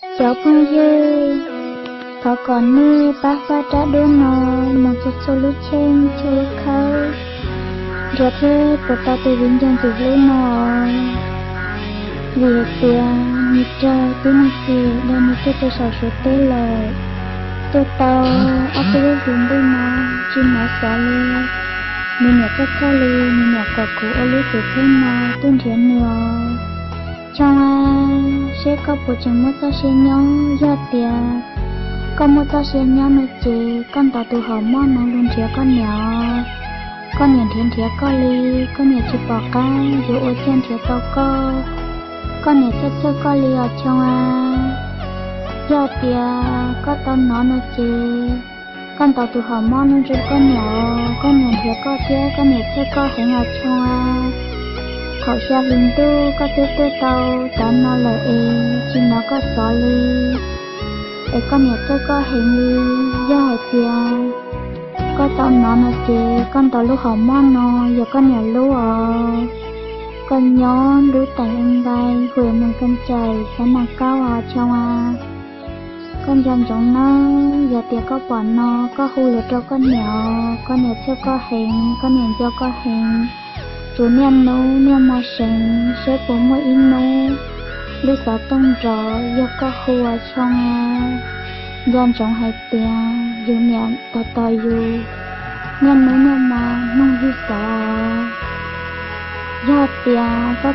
Cov phooj ywg, thov kom nej pab faib rab duab no mus txhua txhua lub cheej txhua lub khawb, nrhiav thiab puas tau tus viv ncaus ntxim hlub no. Vim hais tias nws raug tib neeg txim los nws tuaj rau saum Suav teb lawm, tuaj tau ob peb lub hlis ntuj no tsis hnov xov li. Nws niam txawj txhawj li, nws niam kom kuv ua lub xwm txheej no tuaj nrhiav nws os. Choo, seb koj puas tseem muaj txoj sia nyob. Yog tias koj muaj txoj sia nyob no ces koj ntaus tus hom mob no los nrhiav koj niam os. Koj niam nrhiav nrhiav koj li, koj niam tsis pom qab yuav ua cas nrhiav tau koj. Koj niam txhawj txhawj koj li os Choo a. Yog tias koj tau hnov no ces koj ntaus tus hom mob no rau koj niam os, koj niam nrhiav koj thiab koj niam txhawj koj heev os Choo a. Thaum xya hli ntuj koj twb tuaj tau tav no lawm es tsis hnov koj xov li, es koj niam txhawj koj heev li. Yog hais tias koj tau hnov no ces koj ntaus lub hom mob no, yog koj niam lub os. Koj nyob lub teem Ees Ntais, hwm Moos Kees Cais, xav nas kaub os Choo a. Koj nco ntsoov nawb, yog tias koj pom no koj hu lus rau koj niam os, koj niam txhawj koj heev, koj niam nco koj heev. Tsuas niaj hnub niaj hmo seev saib puas muaj ib hnub lub xov tooj nrov yog koj hu os Choo. Nco ntsoov hais tias yus niam tos tos yus niaj hnub niaj hmo mloog yus xov. Yog tias koj